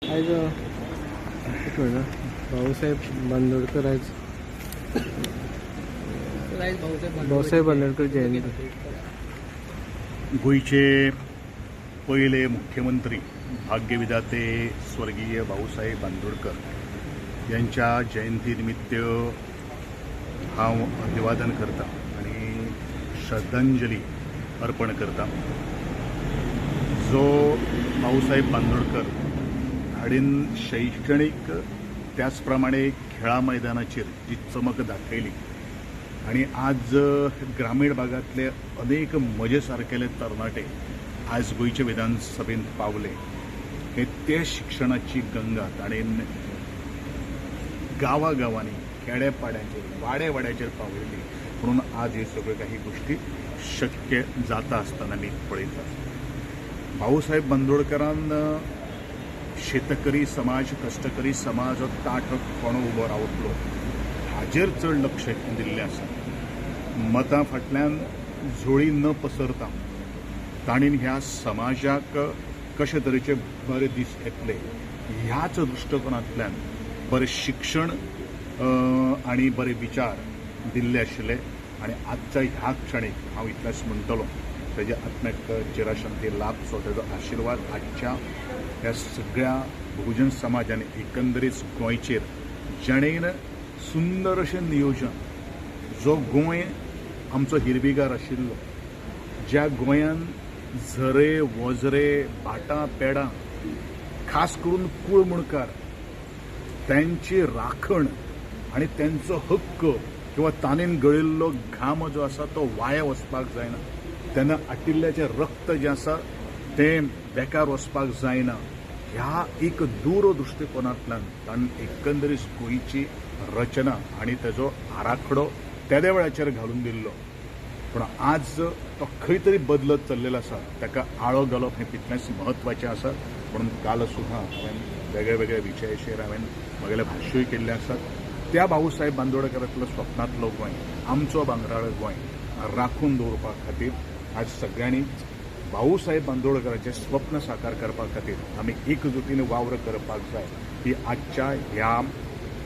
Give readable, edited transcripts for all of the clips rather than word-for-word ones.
आयज एक मिनट. भाऊसाहेब बांदोडकर, आयज भाऊसाहेब बांदोडकर जयंती. गोंयचे पयले मुख्यमंत्री भाग्यविधाते स्वर्गीय भाऊसाहेब बांदोडकर यांच्या जयंती निमित्त हांव अभिवादन करता आनी श्रद्धांजली अर्पण करता. जो भाऊसाहेब बांदोडकर हाणेन शैक्षणीक त्याच प्रमाणे खेळा मैदानाचेर जी चमक दाखयली आणि आज ग्रामीण भागांतले अनेक म्हजे सारकेले तरणाटे आज गोंयच्या विधानसभेंत पावले, हे ते शिक्षणाची गंगा ताणें गांवागांवांनी, खेड्यापाड्यांचेर, वाड्या वाड्याचेर पावयली. म्हणून आज हे सगळ्यो काही गोश्टी शक्य जाता आसतना आमी पळयतात. भाऊसाहेब बांदोडकरान शेतकरी समाज, कश्टकरी समाज ताठ कोणो उबो रावतलो हाजेर चड लक्ष दिल्लें आसा. मतां फाटल्यान झोळी न पसरता ताणें ह्या समाजाक कशे तरेचे बरे दीस येतले ह्याच दृश्टिकोनांतल्यान बरें शिक्षण आनी बरे विचार दिल्ले आशिल्ले. आनी आजच्या ह्या क्षणीक हांव इतलेंच म्हणटलो, तेज्या आत्म्याक चिराशांती लाभचो, तेजो आशिर्वाद आजच्या ह्या सगळ्या बहुजन समाजान एकंदरीत गोंयचेर जेणेन सुंदर अशें नियोजन, जो गोंय आमचो हिरवीगार आशिल्लो, ज्या गोंयान झरे वझरे भाटां पेडां, खास करून कुळमुणकार त्यांची राखण आनी तेंचो हक्क किंवा ताणेन गळिल्लो घाम जो आसा तो वाया वचपाक जायना, तेन्ना आटिल्ल्याचें रक्त जें आसा तें बेकार वचपाक जायना, ह्या एक दूरदृश्टिकोनांतल्यान ताणें एकंदरीत गोंयची रचना आनी तेजो आराखडो तेद्या वेळाचेर घालून दिल्लो. पूण आज तो खंय तरी बदलत चल्लेलो आसा, ताका आळो घालप हें तितलेंच म्हत्वाचें आसा. म्हणून काल सुद्दां हांवें वेगळे वेगळे विशयाचेर हांवें म्हगेलें भाश्यूय केल्लें आसा. त्या भाऊसाहेब बांदोडकरांतलो स्वप्नांतलो गोंय, आमचो भांगराळ गोंय राखून दवरपा खातीर आज सगळ्यांनी भाऊसाहेब बांदोडकराचें स्वप्न साकार करपा खातीर आमी एकजुटीन वावर करपाक जाय. ही आजच्या ह्या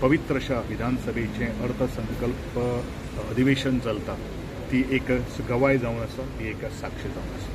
पवित्र अशा विधानसभेचें अर्थसंकल्प अधिवेशन चलता ती एक गवाय जावन आसा, ती एक साक्ष जावन आसा.